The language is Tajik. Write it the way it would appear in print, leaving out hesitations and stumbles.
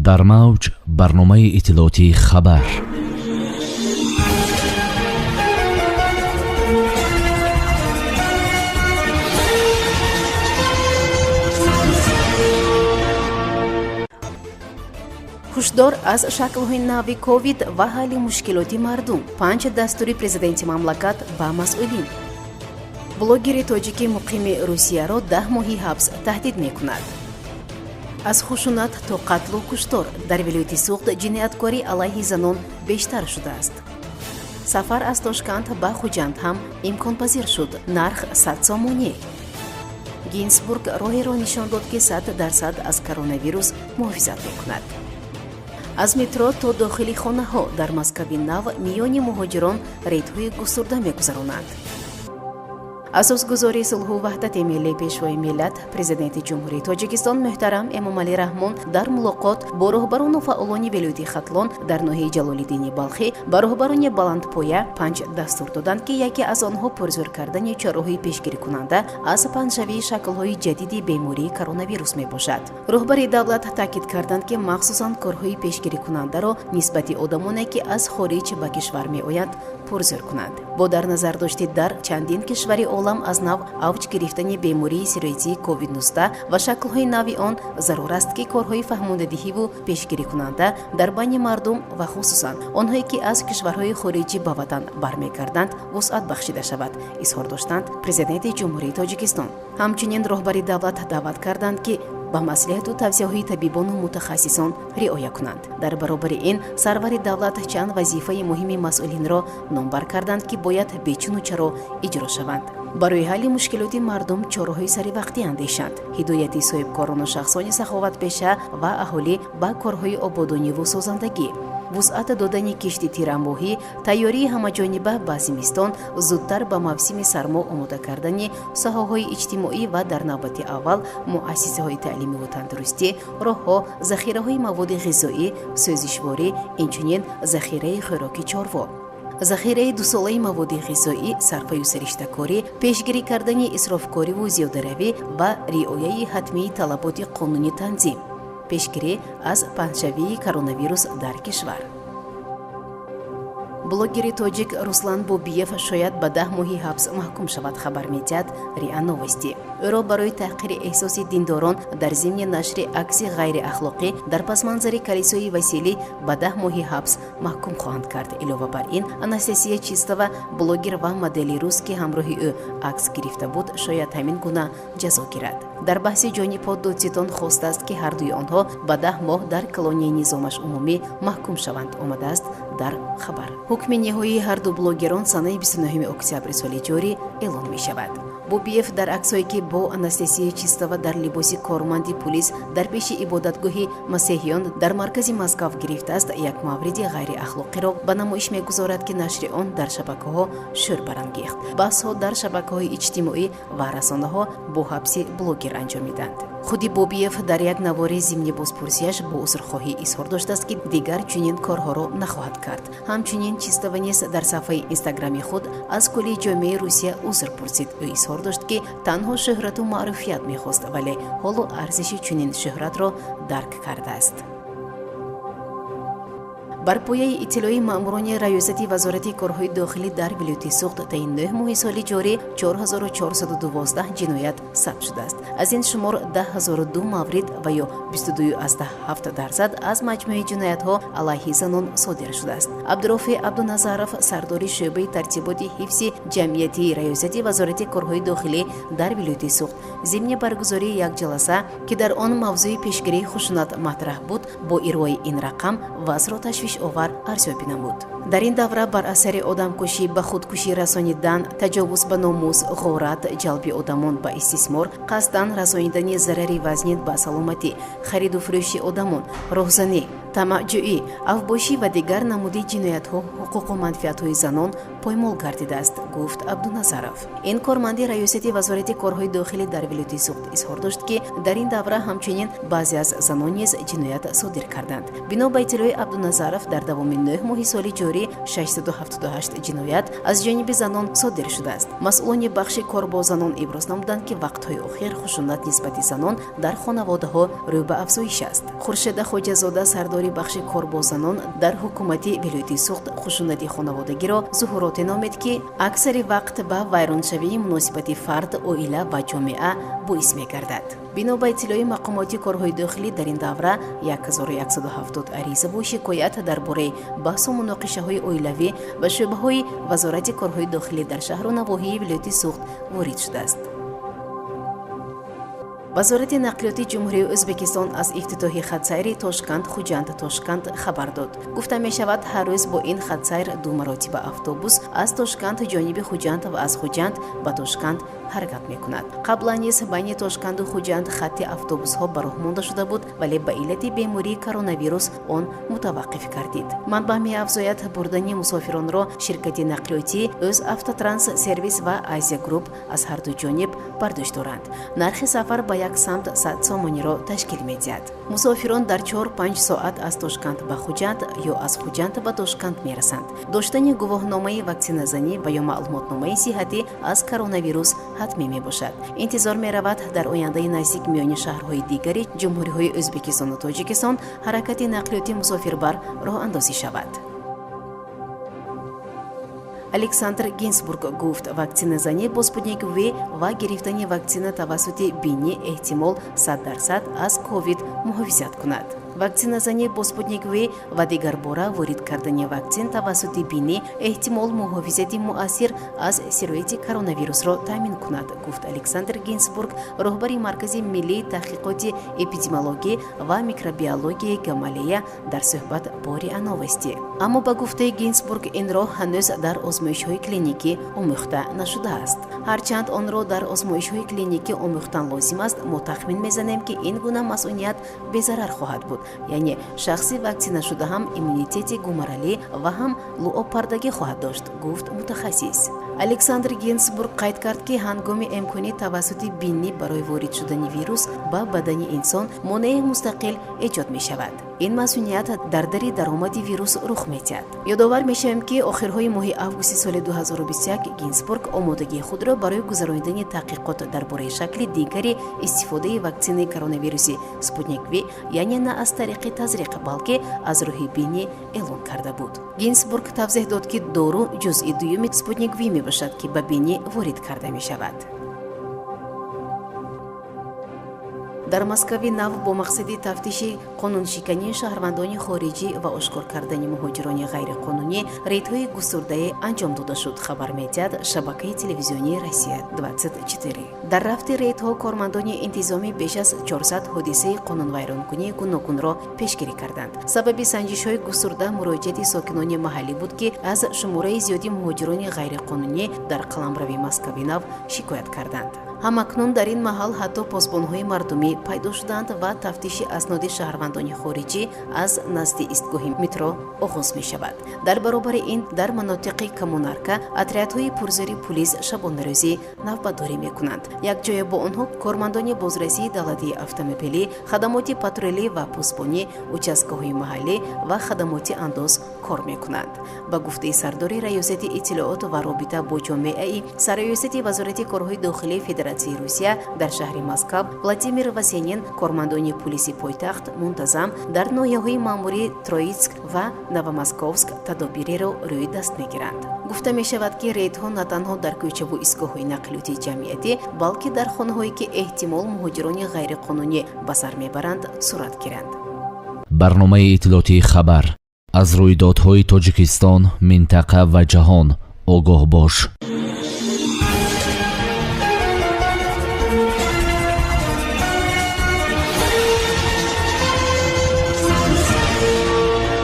Дар мавҷ барномаи иттилоотии «Хабар». Ҳушдор аз шаклҳои нави ковид ва ҳалли мушкилоти мардум. Панҷ дастури президенти мамлакат ба масъулин. Блогери тоҷики муқими Русияро 10 моҳи ҳабс таҳдид мекунад. Аз хушунат то қатлу куштор дар вилояти Суғд ҷинояткорӣ алайҳи занон бештар шудааст. Сафар аз Тошканд ба Хуҷанд ҳам имконпазир шуд. Нарх 100 сомонӣ. Гинсбург роҳеро нишон дод, ки 100% аз коронавирус муҳофизат мекунад. Аз метро то дохили хонаҳо дар Москави нав миёни муҳоҷирон рейдҳои густурда мегузаронанд. Асосгузори сулҳу ваҳдати миллӣ, Пешвои миллат, Президенти Ҷумҳурии Тоҷикистон муҳтарам Эмомалӣ Раҳмон дар мулоқот бо роҳбарону фаъолони вилояти Хатлон дар ноҳияи Ҷалолиддини Балхӣ ба роҳбарони баландпоя панҷ дастур доданд, ки яке аз онҳо пурзӯр кардани чораҳои пешгирикунанда аз паҳншавии шаклҳои ҷадиди бемории коронавирус мебошад. Роҳбари давлат таъкид карданд, ки махсусан корҳои пешгирикунандаро нисбати одамоне, ки аз хориҷ ба кишвар меоянд, пурзӯр кунанд. Бо дар назар дошти дар чандин кишвари олам аз нав авҷ гирифтани бемории сироятии COVID-19 ва шаклҳои нави он, зарур аст, ки корҳои фаҳмондадиҳиву пешгирикунанда дар байни мардум ва хусусан онҳое, ки аз кишварҳои хориҷӣ ба ватан бармегарданд, вусъат бахшида шавад, изҳор доштанд Президенти Ҷумҳурии Тоҷикистон. Ҳамчунин роҳбари давлат даъват карданд, ки ба маслиҳату тавсияҳои табибону мутахассисон риоя кунанд. Дар баробари ин сарвари давлат чанд вазифаи муҳими масъулинро номбар карданд, ки бояд бечуну чаро иҷро шаванд. Барои ҳалли мушкилоти мардум чораҳои саривақтӣ андешанд. Ҳидояти соҳибкорону шахсони саховатпеша ва аҳолӣ ба корҳои ободониву созандагӣ, вусъат додани кишти тирамоҳӣ, тайёрии ҳамаҷониба ба зимистон, зудтар ба мавсими сармо омода кардани соҳаҳои иҷтимоӣ ва дар навбати аввал муассисаҳои таълимиву тандурустӣ, роҳҳо, захираҳои маводи ғизоӣ, сӯзишворӣ, инчунин захираи хӯроки чорво, захираи дусолаи маводи ғизоӣ, сарфаю сариштакорӣ, пешгирӣ кардани исрофкориву зиёдаравӣ ва риояи ҳатмии талаботи қонуни танзим, пешгирӣ аз паҳншавии коронавирус дар кишвар. Блогери тоҷик Руслан Бобиев шояд ба 10 моҳи ҳабс маҳкум шавад, хабар медиҳад РИА Новости. Ӯро барои таҳқири эҳсоси диндорон дар зимни нашри акси ғайриахлоқӣ дар пасманзари калисои Василий ба 10 моҳи ҳабс маҳкум хоҳанд кард. Илова бар ин, Анастасия Чистова, блогер ва модели рус, ки ҳамроҳи ӯ акс гирифта буд, шояд ҳамин гуна ҷазо гирад. Дар баҳси ҷонибҳо додситон хостааст, ки ҳардуи онҳо ба 10 моҳ дар колонияи низомаш умумӣ маҳкум шаванд, омадааст дар хабар. Ҳукми ниҳоии ҳарду блогерон санаи 29 октябри соли ҷорӣ эълон мешавад. Бобиев дар аксҳое, ки бо Анастасия Чистова дар либоси корманди пулис дар пеши ибодатгоҳи масеҳиён дар маркази Москав гирифтааст, як мавриди ғайриахлоқиро ба намоиш мегузорад, ки нашри он дар шабакаҳо шӯр барангехт. Баҳсҳо дар шабакаҳои иҷтимоӣ ва расонаҳо бо ҳабси блогер анҷомиданд. Худи Бобиев дар як навори зимни бозпурсияш бо узрхоҳӣ изҳор доштааст, ки дигар чунин корҳоро нахоҳад кард. Ҳамчунин Чистова низ дар саҳфаи инстаграми худ аз кулли ҷомеаи Русия узр пурсид. Ӯ изҳор дошт, ки танҳо шӯҳрату маъруфият мехост, вале ҳоло арзиши чунин шӯҳратро дарк кардааст. Бар пояи иттилои маъмурони раёсати Вазорати корҳои дохилӣ дар вилояти Суғд таи 9 моҳи соли ҷорӣ 4412 ҷиноят сабт шудааст. Аз ин шумор 10 002 маврид ва ё 22,7% аз маҷмӯи ҷиноятҳо алайҳи занон содир шудааст. Абдурофи Абдуназаров, сардори шӯъбаи тартиботи ҳифзи ҷамъиятии раёсати Вазорати корҳои дохилӣ дар вилояти Суғд, зимни баргузории як ҷаласа, ки дар он мавзӯи пешгирии хушунат матраҳ буд, бо ироаи ин рақам вазъро ташвишовар арзёбӣ намуд. Дар ин давра бар асари одамкушӣ, ба худкушӣ расонидан, таҷовуз ба номус, ғорат, ҷалби одамон ба истисмор, қасдан расонидани зарари вазнин ба саломатӣ, хариду фурӯши одамон, роҳзанӣ, тамаъҷӯӣ, авбошӣ ва дигар намуди ҷиноятҳо ҳуқуқу манфиатҳои занон поймол гардидааст, гуфт Абдуназаров. Ин корманди раёсати Вазорати корҳои дохилӣ дар вилояти Суғд изҳор дошт, ки дар ин давра ҳамчунин баъзе аз занон низ ҷиноят содир карданд. Бино ба иттилои Абдуназаров Ҷаъфаров, дар давоми 9 моҳи соли ҷорӣ 678 ҷиноят аз ҷониби занон содир шудааст. Масъулони бахши кор бо занон иброз намуданд, ки вақтҳои охир хушунат нисбати занон дар хонаводаҳо рӯ ба афзоиш аст. Хуршеда Хоҷазода, сардори бахши кор бо занон дар ҳукумати вилояти Суғд, хушунати хонаводагиро зуҳуроте номид, ки аксари вақт ба вайроншавии муносибати фард, оила ва ҷомеа боис мегардад. Бино ба иттилои мақомоти корҳои дохилӣ, дар ин давра 1170 аризаву шикоят дар бораи баҳсу муноқишаҳои оилавӣ ба шӯъбаҳои Вазорати корҳои дохилӣ дар шаҳру навоҳии вилояти Суғд ворид шудааст. Вазорати нақлиёти Ҷумҳурии Ӯзбекистон аз ифтитоҳи хатсайри Тошканд Хуҷанд Тошканд хабар дод. Гуфта мешавад, ҳар рӯз бо ин хатсайр ду маротиба автобус аз Тошканд ҷониби Хуҷанд ва аз Хуҷанд ба Тошканд ҳаракат мекунад. Қаблан низ байни Тошканду Хуҷанд хатти автобусҳо ба роҳ монда шуда буд, вале ба иллати бемории коронавирус он мутаваққиф гардид. Манбаъ меафзояд, бурдани мусофиронро ширкати нақлиётии Ӯз Автотранс Сервис ва Азия Групп аз ҳарду ҷониб бар дӯш доранд. Нархи сафар ба як самт 100 сомониро ташкил медиҳад. Мусофирон дар 4-5 соат аз Тошканд ба Хуҷанд ё аз Хуҷанд ба Тошканд мерасанд. Доштани гувоҳномаи ваксиназанӣ ва ё маълумотномаи сиҳатӣ аз коронавирус ҳатмӣ мебошад. Интизор меравад, дар ояндаи наздик миёни шаҳрҳои дигари ҷумҳуриҳои Ӯзбекистону Тоҷикистон ҳаракати нақлиёти мусофирбар роҳандозӣ шавад. Александр Гинсбург гуфт, ваксиназанӣ бо Спутник В ва гирифтани ваксина тавассути бинӣ эҳтимол 100% аз ковид муҳофизат кунад. Ваксиназанӣ бо Спутник В ва дигарбора ворид кардани ваксин тавассути бинӣ эҳтимол муҳофизати муассир аз сирояти коронавирусро таъмин кунад, гуфт Александр Гинсбург, роҳбари Маркази миллии таҳқиқоти эпидемиологӣ ва микробиологияи Гамалея, дар суҳбат бо РИА Новости. Аммо, ба гуфтаи Гинсбург, ин роҳ ҳанӯз дар озмоишҳои клиникӣ омӯхта нашудааст. Ҳарчанд онро дар озмоишҳои клиникӣ омӯхтан лозим аст, мо тахмин мезанем, ки ин гуна масъуният безарар хоҳад буд, яъне шахси ваксинашуда ҳам иммунитети гуморалӣ ва ҳам луобпардагӣ хоҳад дошт, гуфт мутахассис. Александр Гинсбург қайд кард, ки ҳангоми имконӣ тавассути бинӣ барои ворид шудани вирус ба бадани инсон монеаи мустақил эҷод мешавад. Ин масъуният дар дари даромади вирус рух медиҳад. Ёдовар мешавем, ки охирҳои моҳи августи соли 2021 Гинсбург омодагии худро барои гузаронидани таҳқиқот дар бораи шакли дигари истифодаи ваксинаи коронавируси Спутник В, яъне на аз тариқи тазриқ, балки аз роҳи бинӣ, эълон карда буд. Гинсбург тавзеҳ дод, ки дору ҷузъи дуюми Спутник В мебошад, ки ба бинӣ ворид карда мешавад. Дар Москави Нав бо мақсади тафтиши қонуншикании шаҳрвандони хориҷӣ ва ошкор кардани муҳоҷирони ғайриқонунӣ рейдҳои густурдае анҷом дода шуд, хабар медиҳад шабакаи телевизионии Россия 24. Дар рафти рейдҳо кормандони интизомӣ беш аз 400 ҳодисаи қонунвайронкунии гуногунро пешгирӣ карданд. Сабаби санҷишҳои густурда муроҷиати сокинони маҳаллӣ буд, ки аз шумораи зиёди муҳоҷирони ғайриқонунӣ дар қаламрави Москави Нав шикоят карданд. Ҳамакнун дар ин маҳал ҳатто посбонҳои мардумӣ пайдо шуданд ва тафтиши асноди шаҳрвандони хориҷӣ аз назди истгоҳи метро оғоз мешавад. Дар баробари ин, дар манотиқи Коммунарка отрядҳои пурзӯри пулис шабонарӯзӣ навбатдорӣ мекунанд. Якҷоя бо онҳо кормандони бозрасии давлатии автомобилӣ, хадамоти патрулӣ ва посбонӣ, участкаҳои маҳаллӣ ва хадамоти андоз кор мекунанд. Ба гуфтаи сардори Раёсати иттилоот ва робита бо ҷомеаи Сарраёсати Вазорати корҳои дохилии Федератсияи Русия дар шаҳри Москав Владимир Васенин, кормандони пулиси пойтахт мунтазам дар ноҳияҳои маъмурии Троитск ва Новомосковск тадобиреро рӯи даст мегиранд. Гуфта мешавад, ки рейдҳо на танҳо дар кӯчаву истгоҳҳои нақлиёти ҷамъиятӣ, балки дар хонаҳое, ки эҳтимол муҳоҷирони ғайриқонунӣ ба сар мебаранд, сурат гиранд. Барномаи иттилоотии «Хабар». Аз рӯйдодҳои Тоҷикистон, минтақа ва ҷаҳон огоҳ бош.